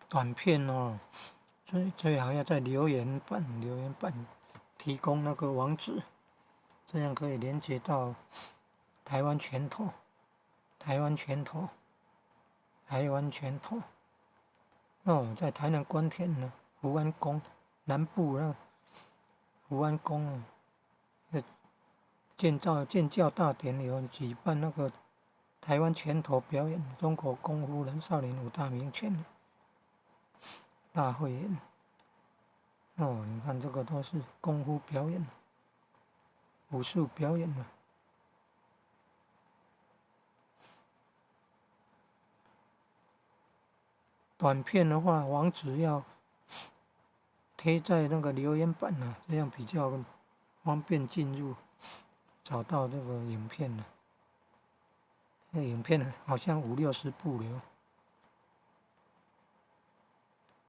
短片哦，最好要在留言板提供那個網址，這樣可以連接到台灣拳頭，台灣拳頭，台灣拳頭。哦，在台南官田呢，福安宮南部那福安宮啊，建造建醮大典有舉辦那個台灣拳頭表演，中國功夫南少林五大名拳大會演。哦，你看這個都是功夫表演，武術表演嘛。短片的話，網址要貼在那個留言板啊，這樣比較方便進入，找到這個影片呢。那影片好像五六十部了。